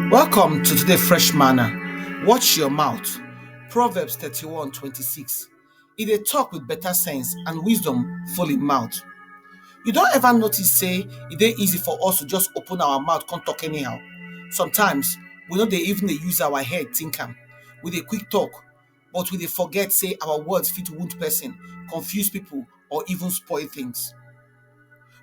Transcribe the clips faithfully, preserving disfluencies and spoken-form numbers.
Welcome to today Fresh Manna. Watch your mouth. Proverbs thirty-one twenty-six. E dey talk with better sense and wisdom full im mouth. You don ever notice say e dey easy for us to just open our mouth come talk anyhow? Sometimes, we no dey even dey use our head think am. We dey quick talk, but we dey forget say our words fit wound person, confuse people, or even spoil things.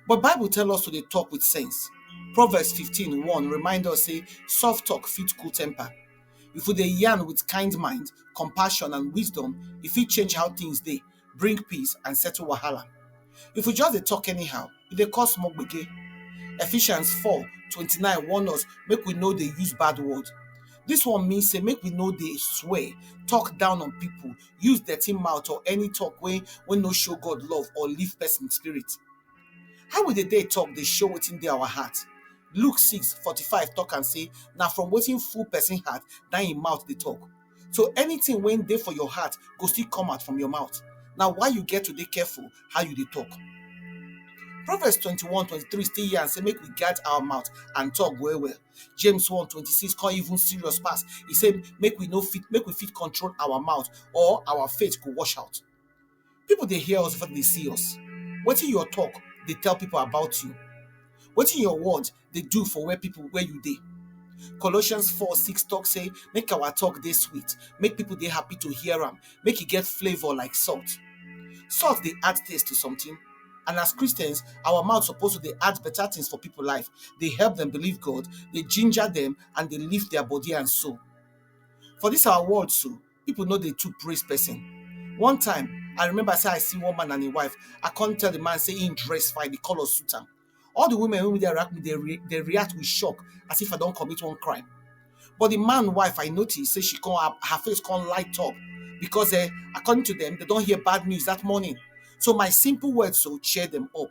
But Bible tell us to dey talk with sense. Proverbs fifteen one remind us say soft talk fit cool temper. If we dey yarn with kind mind, compassion, and wisdom, e fit change how things dey, bring peace, and settle wahala. If we just dey talk anyhow, e dey cause more gbege. Ephesians four twenty-nine warn us make we no dey use bad word. This one mean say make we no dey swear, talk down on people, use dirty mouth, or any talk wey wey no show God love or lift person spirit. How we dey dey talk dey show wetin dey our heart. Luke six forty-five talk am say na from wetin full person heart na im mouth dey talk. So anything wey dey for your heart go still come out from your mouth. Na why you get to dey careful how you dey talk. Proverbs twenty-one twenty-three still yarn say make we guard our mouth and talk well well. James one twenty-six come even serious pass. E say make we no fit make we fit control our mouth or our faith go wash out. People dey hear us before they see us. Wetin your talk dey tell people about you? Wetin your word dey do for where people where you dey? Colossians four six talk say make our talk dey sweet, make people dey happy to hear am, make e get flavour like salt. Salt dey add taste to something, and as Christians, our mouth suppose to dey add better things for people life, dey help them believe God, dey ginger them, and dey lift their body and soul. For this our world so, people no dey too praise person. One time, I remember say I see one man and him wife. I come tell the man say him dress fine, the colour suit am. All the women wey dey around me dey re dey react with shock as if I don commit one crime. But the man wife, I notice say she come her, her face come light up because eh, according to them, they don hear bad news that morning. So my simple words so cheer them up.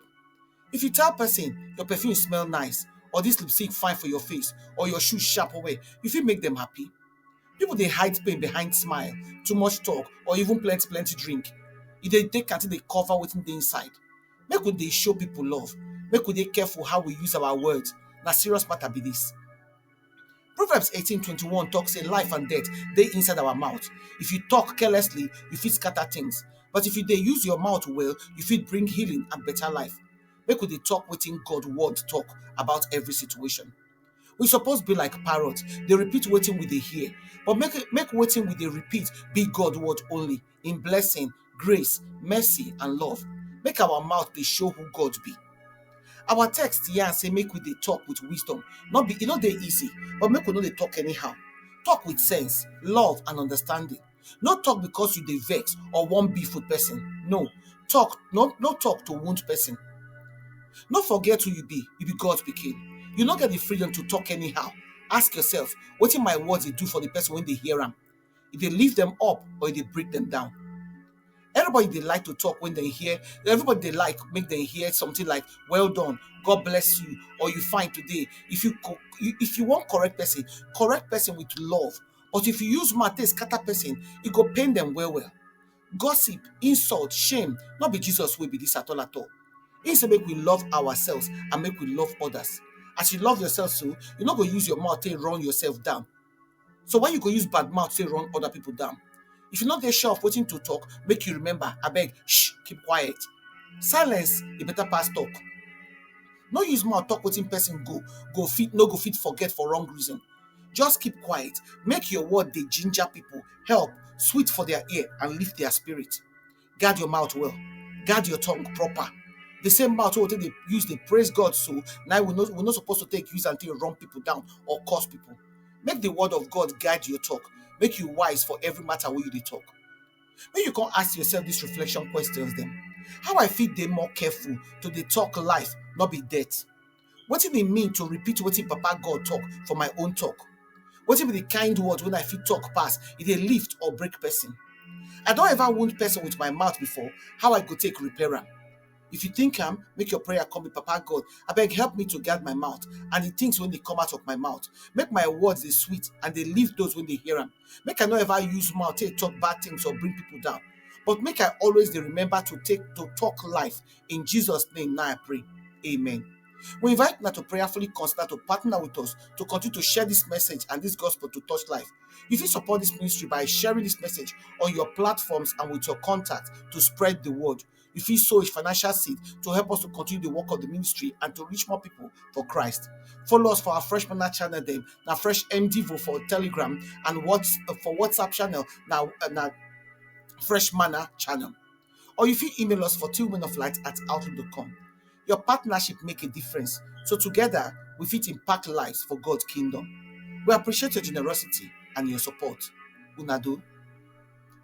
If you tell person your perfume smell nice, or this lipstick fine for your face, or your shoe sharp well well, you fit make them happy. People dey hide pain behind smile, too much talk, or even plenty plenty drink. E dey take until dey cover wetin dey inside. Make we dey show people love. Make we dey careful how we use our words. Na serious matter be this. Proverbs eighteen twenty-one talk say life and death dey inside our mouth. If you talk carelessly, you fit scatter things. But if you dey use your mouth well, you fit bring healing and better life. Make we dey talk wetin God word talk about every situation. We suppose be like parrot, dey repeat wetin we dey hear, but make make wetin we dey repeat be God word only, in blessing, grace, mercy, and love. Make our mouth dey show who God be. Our text yarn say make we dey talk with wisdom. No be e no dey easy, but make we no dey talk anyhow. Talk with sense, love, and understanding. No talk because you dey vex or wan beef with person. No, talk no no talk to wound person. No forget who you be. You be God's pikin. You no get the freedom to talk anyhow. Ask yourself, wetin my words dey do for the person wey dey hear am? E dey lift them up or e dey break them down? Everybody dey like to talk when they hear. Everybody dey like make them hear something like "Well done," "God bless you," or "You fine today." If you co- you- if you wan correct person, correct person with love. But if you use mouth take scatter person, e go pain them well well. Gossip, insult, shame, no be Jesus wey be this at all at all. He say make we love ourselves and make we love others. As you love yourself so, you no go use your mouth take run yourself down. So why you go use bad mouth take run other people down? If you no dey sure of wetin to talk, make you remember, abeg, shh, keep quiet. Silence e better pass talk. No use mouth talk wetin person go go fit no go fit forget for wrong reason. Just keep quiet, make your word dey ginger people, help, sweet for their ear and lift their spirit. Guard your mouth well, guard your tongue proper. The same mouth wey we take dey use dey praise God so, na we no we no suppose to take use am take run people down or curse people. Make the word of God guide your talk, make you wise for every matter wey you dey talk. Make you come ask yourself these reflection questions dem. How I fit dey more careful to dey talk life, no be death? Wetin e mean to repeat wetin Papa God talk for my own talk? Wetin be the kind word wey I fit talk pass, e dey lift or break person? I don ever wound person with my mouth before, how I go take repair am? If you think am, make your prayer come be, "Papa God, abeg help me to guard my mouth and the things wey dey come out of my mouth. Make my words dey sweet and dey lift those wey dey hear am. Make I no ever use mouth take talk bad things or bring people down. But make I always dey remember to take to talk life. In Jesus' name na I pray. Amen." We invite una to prayerfully consider to partner with us to continue to share this message and this gospel to touch life. You fit support this ministry by sharing this message on your platforms and with your contact to spread the word. You fit sow a financial seed to help us to continue the work of the ministry and to reach more people for Christ. Follow us for our Fresh Manna channel dem, na Fresh M D V O for Telegram, and what's, uh, for WhatsApp channel, na, uh, na Fresh Manna channel. Or you fit email us for tillmenoflight at outlook dot com. Your partnership make a difference, so together we fit impact lives for God kingdom. We appreciate your generosity and your support. Una do.